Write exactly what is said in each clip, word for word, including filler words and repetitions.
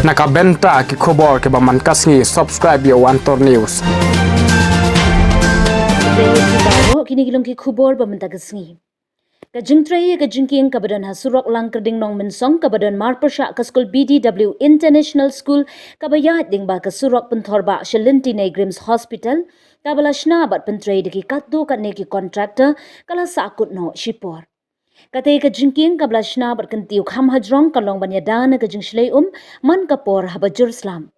Na ka bynta ki khubor kiba man ka sngi, subscribe ïa u Antor News. Kine ki long ki khubor ba mynta ka sngi. Ka jingtrei ïa ka jingkieng kaba don ha surok Langkyrding Nongmynsong kaba don marpyrshah ka skul B D W International School kaba ïaid lyngba ka surok Pynthorbah sha lynti NEIGRIHMS Hospital, kaba la shna bad pyntrei da ki katto katne ki contractor, ka la sahkut noh shipor. Katei ka jingkieng kaba la shna bad kyntiew kham hajrong ka long ban ïada na ka jingshlei um man ka por haba jur slam.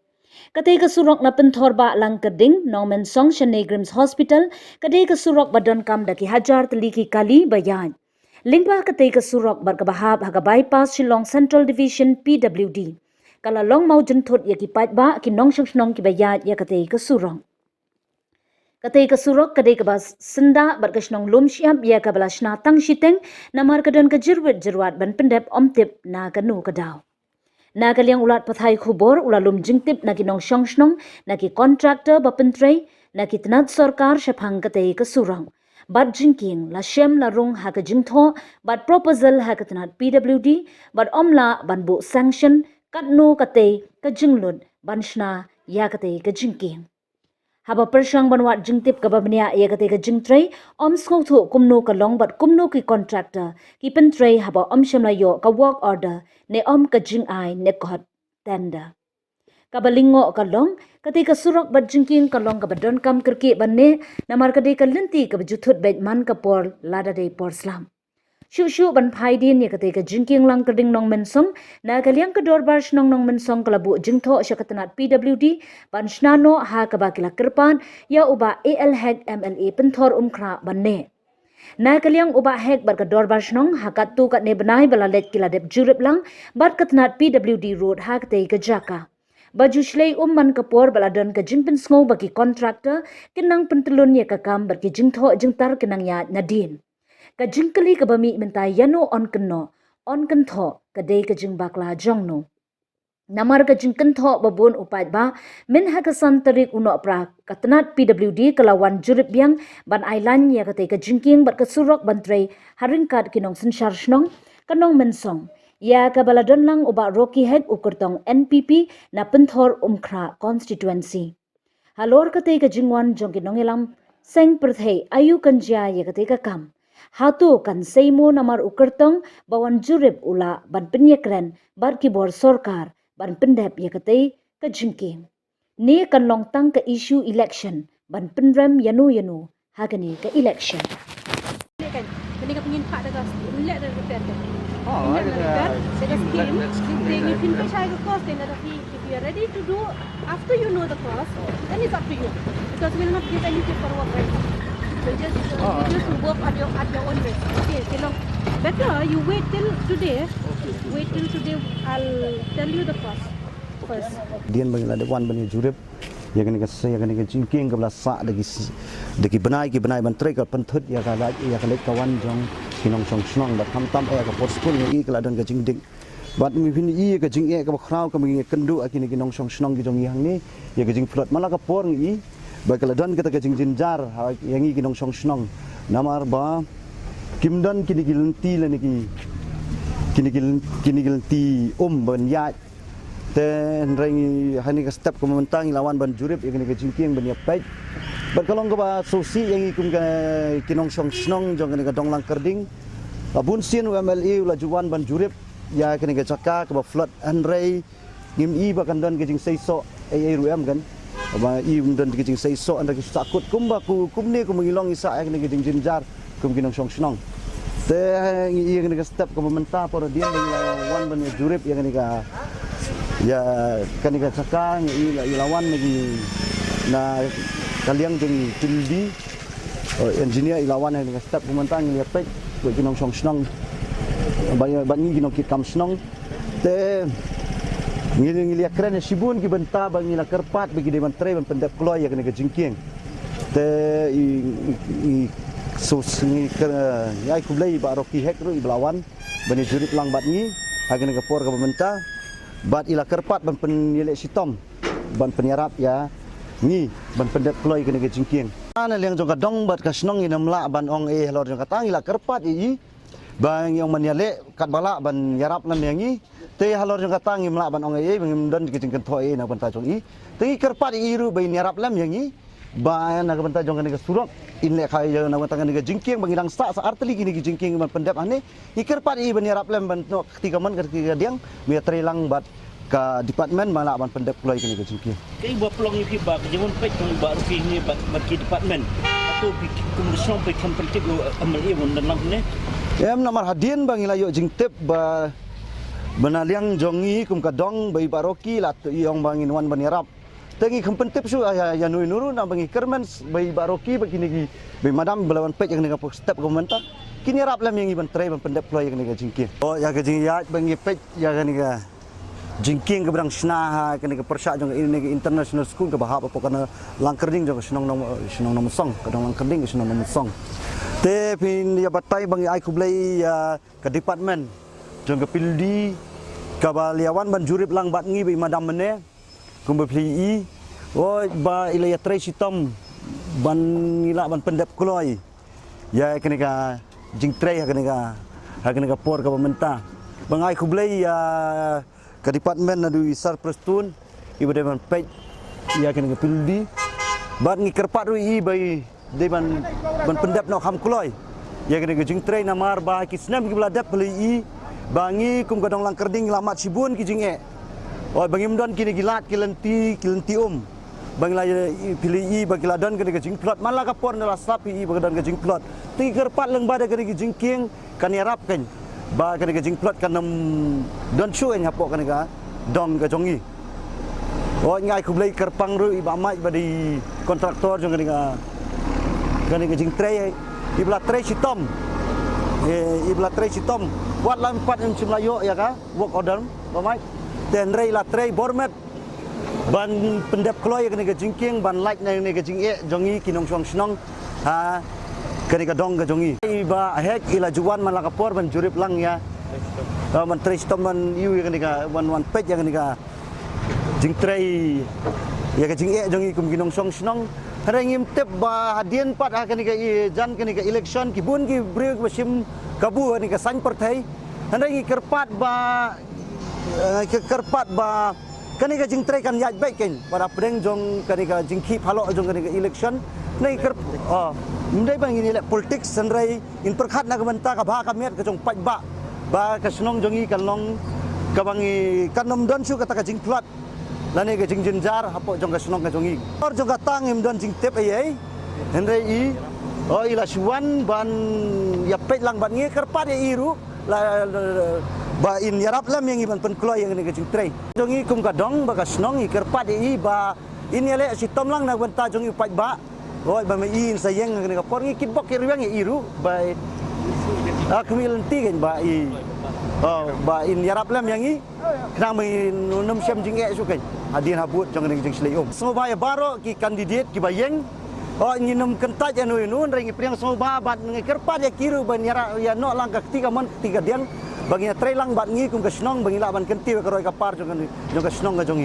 Katei ka surok na Pynthorbah Langkyrding Nongmynsong sha NEIGRIHMS Hospital ka dei ka surok ba donkam da ki hajar tylli ki kali ba ïaid. Lyngba katei ka surok bad kaba hap ha ka bypass Shillong Central Division P W D, ka la long mawjynthut ïa ki paidbah, ki nongshong shnong kiba ïaid ïa katei ka surok. Katei ka surok ka dei kaba syndah bad ka shnong lum shyiap ïa kaba la shna tang shiteng, namar ka don ka jyrwit jyrwat ban pyndep ym tip na kano ka daw. Na ka liang u lad pathai khubor u la lum jingtip na ki nongshong shnong, na ki contractor ba pyntrei, na ki tnat sorkar shaphang katei ka surok. Bad jingkieng la shem la rung ha ka jingthoh bad proposal ha ka tnat P W D, bad ym lah ban buh sanction katno katei ka jinglut ban shna ïa katei ka jingkieng. Haba pyrshang ban wad jingtip kaba bniah ïa katei ka jingtrei, ym sngewthuh kumno ka long bad kumno ki contractor ki pyntrei haba ym shym la ïoh ka work order ne ym ka jingai ne kot tender. Kaba lyngngoh ka long, katei ka surok bad jingkieng ka long kaba donkam kyrkieh ban neh, namar ka dei ka lynti kaba ju thut beit man ka por lada dei por slap. Shuh shuh ban phai dien ïa katei ka jingkieng Langkyrding Nongmynsong, na ka liang ka Dorbar Shnong Nongmynsong ka la buh jingthoh sha ka tnat P W D ban shna noh ha kaba ki la kyrpad ïa u Bah A L Hek, M L A Pynthor Umkhrah, ban neh. Na ka liang u Bah Hek bad ka Dorbar Shnong, ha katto katne bnai ba la leit ki la dep jurip lang bad ka tnat P W D Road ha katei ka jaka. Ba ju shlei um man ka por ba la don ka jingpynsngew ba ki contractor kin nang pyntyllun ïa ka kam bad ki jingthoh jingtar kin nang ïaid nadien. Ka jingkylli kaba mih mynta, ïano yn kynnoh, yn kynthoh, ka dei ka jingbakla jong no. Namar ka jingkynthoh ba bun u paidbah, mynha ka san tarik u Nohprah ka tnat P W D ka la wan jurip biang ban ailad ïa katei ka jingkieng bad ka surok ban trei ha ryngkat ki nongsynshar shnong ka Nongmynsong, ïa kaba la don lang u Bah Rocky Hek, u kyrtong N P P na Pynthor Umkhrah constituency. Halor katei ka jingwan jong ki nongïalam seng pyrthei, aïu kan jia ïa katei ka kam? Hato kan sei mo namar u kyrtong ba wan jurip u lah ban pynïakren bad ki bor sorkar ban pyndep ïa katei ka jingkieng? Ne kan long tang ka issue election ban pynrem ïano ïano ha kane ka election? Kan, kane ka pynïaid phah da ka, ngi leh da repair kan. Oh, ngi leh da repair da ka scheme. Te ngi pynpei shai ka cost, then if you, if you are ready to do after you know the cost, then it's up to you. Because we'll not give any paperwork right now. So just, uh, you just work at your, at your own risk. Okay, so long. Better you wait till today. Wait till today. I'll tell you the cost first. Dien ba ngi la dep wan ban ïa jurip ïa kane ka, ïa kane ka jingkieng kaba la sah da ki s-, da ki bnai ki bnai ban trei, ka pynthut ïa ka leit, ïa ka leit ka wan jong ki nongshong shnong, bad khamtam ïa ka por skul ngi i ka la don ka jingdih. Bad ngi phin i ïa ka jingeh kaba khraw kaba ngi ïakynduh ha kine ki nongshong shnong ki jong ngi hangne, ïa ka jingpynlut man la ka por ngi i ba ka la don kata ka jingjynjar ha ïa ngi ki nongshong shnong. Namar ba kim don kine ki lynti lane ki, kine ki lyn-, kine ki lynti um ban ïaid. Te hynrei ngi, ha kane ka step kaba mynta ngi la wan ban jurip ïa kane ka jingkieng ban ïa peit. Bad ka long kaba sngewsih ïa ngi kum ka, ki nongshong shnong jong kane ka dong Langkyrding. La bun sien u M L A u la ju wan ban jurip ïa kane ka jaka kaba flood, hynrei ngim i ba kan don ka jingseisoh ei ei ruh em kan. Ba i ym don ka jingseisoh, hynrei ki sahkut kumba ku, kumne kumba ngi long ngi sah ïa kane ka jingjynjar kum ki nongshong shnong. Te ngi i ïa kane ka step kaba mynta, por hadien ba ngi la wan ban ïa jurip ïa kane ka, ïa kane ka jaka, ngi i la, i la wan na ki, na ka liang jong i, Tildi, uh, engineer, i la wan ha kane ka step kaba mynta, ngi la ïa peit bad ki nongshong shnong, bad, bad ngi ki nongkitkam shnong. Te ngi, ngi la ïakren ïa shibun ki bynta ba ngi la kyrpad ba ki dei ban trei ban pyndep kloi ïa kane ka jingkieng. Te i, i, i, so, ngi kyr-, ngi ai khublei ïa i Bah Rocky Hek ruh iba la wan ban ïa jurip lang bad ngi ha kane ka por kaba mynta. Bad i la kyrpad ban pynïaleh shitom ban pynïarap ïa ngi ban pyndep kloi ïa kane ka jingkieng. Na liang jong ka dong bad ka shnong ngim lah ban ong ei halor jong kata, ngi la kyrpad ïa i ba ngi ong ban ïaleh katba lah ban ïarap lem ïa ngi. Te halor jong kata ngim lah ban ong ei ei, ba ngim don ka jingkynthoh ei ei na ka bynta jong i. Te ngi kyrpad ïa i ruh ba in ïarap lem ïa ngi ba na ka bynta jong kane ka surok in lehkai ïa na ka bynta kane ka jingkieng ba ngi dang sah sa artylli kine ki jingkieng ban pyndep hangne. Ngi kyrpad ïa i ban ïarap lem ban noh ka kti kamon ka kti kadiang, ba ïatrei lang bad ka department ba lah ban pyndep kloi kane ka jingkieng. Kaei ba pynlong ïa phi ba ka jingwan peit jong i Bah Rocky ne bad, bad ki department? Hato phi kum ka shnong phi khlem pyntip ïa u MLA ban don lang ne? Em, namar hadien ba ngi la ïoh jingtip ba, ba na liang jong ngi kum ka dong ba i Bah Rocky la ïoh ong ba ngin wan ban ïarap. Te ngi khlem pyntip shuh ïa, ïa, ïa no ïa no ruh, namar ba ngi kyrmen ba i Bah Rocky bad kine ki, ba i madam ba la wan peit ïa kane ka step ka mynta, kin ïarap lem ïa ngi ban trei ban pyndep kloi ïa kane ka jingkieng. Oh, ïa ka jingïaid ba ngi peit ïa kane ka jingkieng kaba dang shna ha kane ka pyrshah jong kane ka international school kaba hap hapoh kane Langkyrding jong ka shnong Nong, shnong Nongmynsong, ka dong Langkyrding ka shnong Nongmynsong. Te phin ïa batai ba ngi ai khublei ïa ka department jong ka PWD kaba la ïa wan ban jurip lang bad ngi ba i madam mynne, kumba phi i, oh, ba i la ïatrei shitom ban ngi lah ban pyndep kloi ïa kane ka jingtrei ha kane ka, ha kane ka por kaba mynta. Ba ngi ai khublei ïa ka department naduh i Sir Prestone iba dei ban peit ïa kane ka PWD. Bad ngi kyrpad ruh ïa i ba i dei ban, ban pyndep noh kham kloi ïa kane ka jingtrei, namar ba ha ki snem kiba la dep phi la ïohi ba ngi kum ka dong Langkyrding ngi la mad shibun ki jingeh. Oi, ba ngim don kine ki lad ki lynti, ki lynti um. Ba ngi la ïohi, phi la ïohi ba ki la don kane ka jingphlot. Man la ka por ne la sap phi ïohi ba ka don ka jingphlot. Te ngi kyrpad lyngba da kane ka jingkieng kan ïarap kan ba kane ka jingphlot kan ym don shuh kan hapoh kane ka dong ka jong ngi. Oi, ngi ai khublei kyrpang ruh i Bah Mike ba dei kontraktor jong kane ka, kane ka jingtrei, iba la trei shitom. Eh, iba la trei shitom. Wat la em pat em shym la ïoh ïa ka work order, Bah Mike. Te hynrei la trei bor met ban pyndep kloi ïa kane ka jingkieng, ban lait na kane ka jingeh jong ngi ki nongshong shnong ha kane ka dong ka jong ngi. I Bah Hek i la ju wan man la ka por ban jurip lang ïa, ah, ban trei shitom ban ïoh ïa kane ka, ban wan peit ïa kane ka jingtrei ïa ka jingeh jong ngi kum ki nongshong shnong. Hynrei ngim tip ba hadien pat ha kane ka i-, jan kane ka election ki bun ki briew kiba shim kabu ha kane ka saiñ pyrthei. Hynrei ngi kyrpad ba, eh, ngi kyrpad ba kane ka jingtrei kan ïaid beit kan, bad hapdeng jong kane ka jingkhih phalok jong kane ka election. Ngi kyrp-, oh, ym dei ba ngin ïaleh politics, hynrei ngin pyrkhat na ka bynta ka bha ka miat ka jong paidbah ba ka shnong jong ngi kan long kaba ngi, kan ym don shuh kata ka jingphlot lane ka jingjynjar hapoh jong ka shnong ka jong ngi. Por jong kata ngim don jingtip ei ei. Hynrei i, oh, i la shu wan ban ïa peit lang bad ngi, kyrpad ïa i ruh la, la, la, ba in ïarap lem ïa ngi ban pynkloi ïa kane ka jingtrei jong ngi kum ka dong bad ka shnong. Ngi kyrpad ïa i ba in ïaleh shitom lang na ka bynta jong ngi u paidbah. Oi, ba ma i in sa ïeng ha kane ka por, ngi kitbok kitrwiang ïa i ruh ba, ah, kum i lynti kan ba i, oh, ba in ïarap lem ïa ngi. Khnang ba ngin ym shem jingeh shuh kan hadien habud jong kane ka jingshlei um. Sngewbha ïa baroh ki candidate kiba ïeng. Oh, ngin ym kyntait ïa no ïa no, hynrei ngi pdiang sngewbha bad ngi kyrpad ïa ki ruh ban ïarap ïa noh lang ka kti kamon ka kti kadiang ba ngin ïatrei lang bad ngi kum ka shnong ba ngin lah ban kyntiew ïa ka roi ka par jong ka, jong ka shnong ka jong ngi.